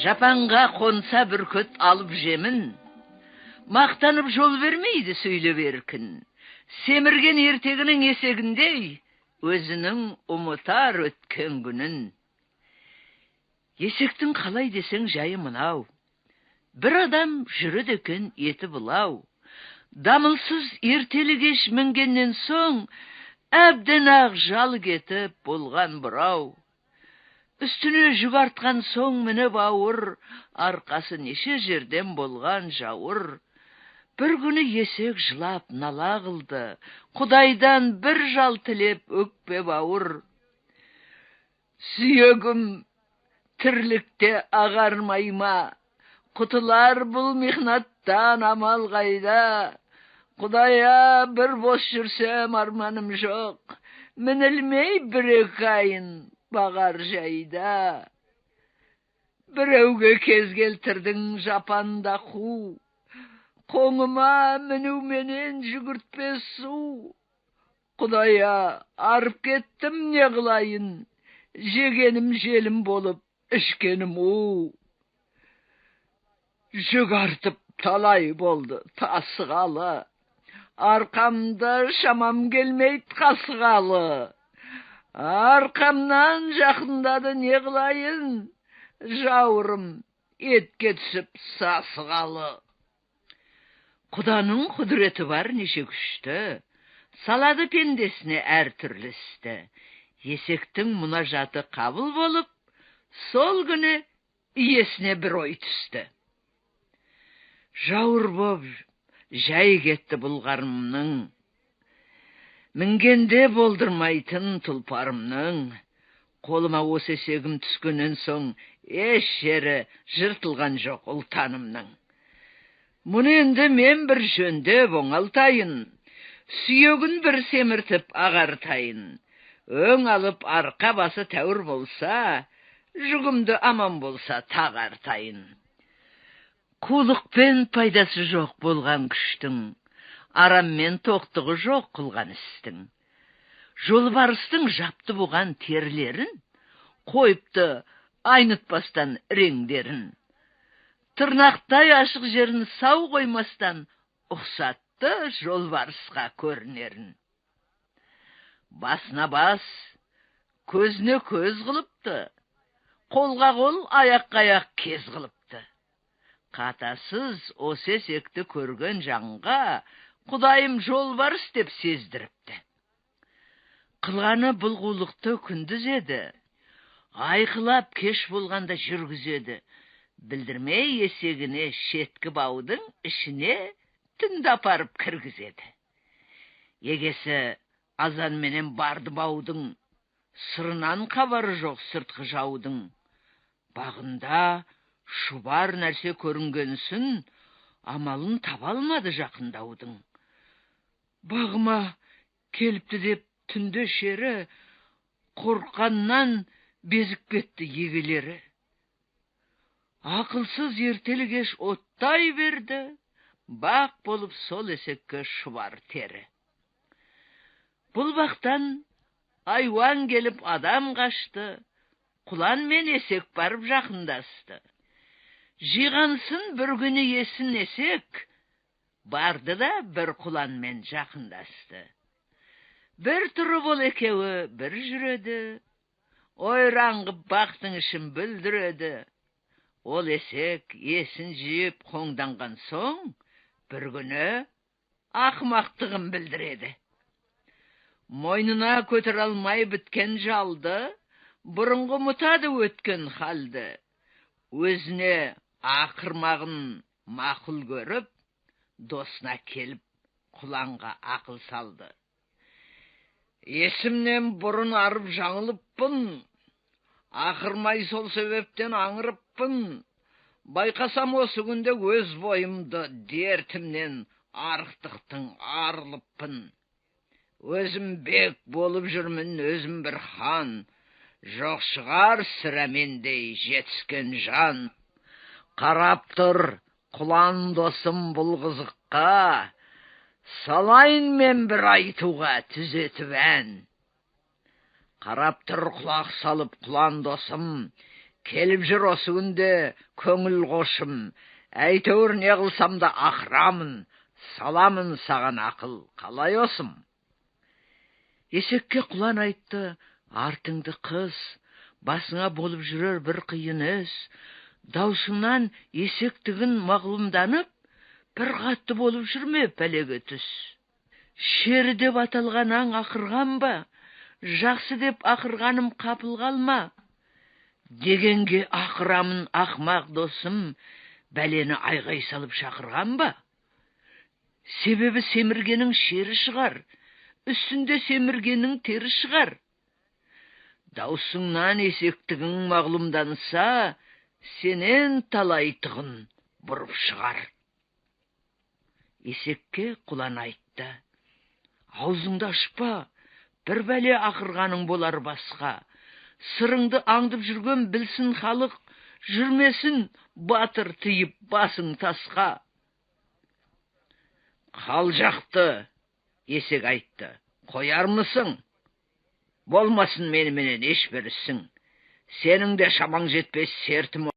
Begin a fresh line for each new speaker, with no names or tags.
Жапанға қонса бүркіт алып жемін, мақтанып жол бермейді сөйлеп еркін. Семірген ертегінің есегіндей, өзінің ұмытар өткен күнін. Есектің қалай десең жайы мынау. Бір адам жүреді екен еті бұлау. Дамылсыз ертелі кеш мінгеннен соң, әбден ақ жалы кетіп болған бұрау. Үстіне жүк артқан соң мініп ауыр, арқасы неше жерден болған жауыр. Бір күні есек жылап нала қылды, Құдайдан бір жал тілеп өкпе бауыр. Сүйегім тірлікте ағармай ма, құтылар бұл михнаттан амал қайда? Құдая, бір бос жүрсем арманым жоқ, мінілмей бір екі айын бағар жайда. Біреуге кез келтірдің жапанда қу, қоңыма мінуменен жүгіртпе су. Құдая, арып кеттім, не қылайын, жегенім желім болып, ішкенім у. Жүк артып талай болды тасығалы, арқамда шамам келмейді қасығалы. Арқамнан жақындады, не қылайын, жауырым етке түсіп сасығалы. Құданың құдіреті бар неше күшті, салады пендесіне әр түрлі істі. Есектің мұнажаты қабыл болып, сол күні иесіне бір ой түсті. Жауыр боп жай кетті бұл қарымның, мінгенде болдырмайтын тұлпарымның. Қолыма осы есегім түскеннен соң еш жері жыртылған жоқ ұлтанымның. Мұны енді мен бір жөндеп оңалтайын, сүйегін бір семіртіп ағартайын. Өң алып арқа басы тәуір болса, жүгімді аман болса тағартайын. Қулықпен пайдасы жоқ болған күштің, араммен тоқтығы жоқ қылған істің. Жолбарыстың жапты бұған терілерін, қойыпты айнытпастан реңдерін. Тырнақтай ашық жерін сау қоймастан, ұқсатты жолбарысқа көрінерін. Басына бас, көзіне көз қылыпты, қолға қол, аяққа аяқ кез қылыпты. Қатасыз осы есекті көрген жанға Құдайым жолбарыс деп сездіріпті. Қылғаны бұл қулықты күндіз еді, айқылап кеш болғанда жүргізеді. Білдірмей есегіне шеткі баудың ішіне түнде апарып кіргізеді. Егесі азанменен барды баудың, сырынан хабары жоқ сыртқы жаудың. Бағында шұбар нәрсе көрінгенсін, амалын таба алмады жақындаудың. Бағыма келіпті деп түнде шері, қорыққаннан безіп кетті егелері. Ақылсыз ертелі кеш оттай берді, бақ болып сол есекке шұбар тері. Бұл бақтан айуан келіп адам қашты, құлан мен есек барып жақындасты. Жиғансын бір күні есін есек, барды да бір құланмен жақындасты. Бір тұрып ол екеуі бір жүреді, ойраңғып бақтың ішін бүлдіреді. Ол есек есін жиып қоңданған соң, бір күні ақымақтығын білдіреді. Мойнына көтере алмай біткен жалды, бұрынғы ұмытады өткен халді. Өзіне ақырмағын мақұл көріп, досына келіп құланға ақыл салды. Есімнен бұрын арып жаңылыппын, ақырмай сол себептен аңырыппын. Байқасам осы күнде өз бойымды дертімнен арықтықтың арылыппын. Өзім бек болып жүрмін, өзім бір хан, жоқ шығар сірә мендей жетіскен жан. Қарап тұр, құлан досым бұл қызыққа, салайын мен бір айтуға түзетіп ән. Қарап тұр құлақ салып құлан досым, Келіп жүр осы күнде көңіл қошым, әйтеуір не қылсам да ақырамын, саламын саған ақыл, қалай осым? Есекке құлан айтты: артыңды қыс, басыңа болып жүрер бір қиын іс. Даусыңнан есектігін мағлұмданып, бір қатты болып жүрме пәлеге түс. Шері деп аталған аң ақырған ба, жақсы деп ақырғаным қапыл қалма. Дегенге ақырамын, ақмақ досым, бәлені айғай салып шақырған ба? Себебі семіргенің шері шығар, үстінде семіргенің тері шығар. Даусыңнан есектігің мағлұмданса, сенен талайтығын бұрып шығар. Есекке құлан айтты: аузыңды ашпа, бір бәле ақырғаның болар басқа. Сырыңды аңдып жүрген білсін халық, жүрмесін батыр тиіп басың тасқа. Қал жақты, есек айтты, қоярмысың? Болмасын меніменен ешбір ісің. Сенің де шамаң жетпес сертім.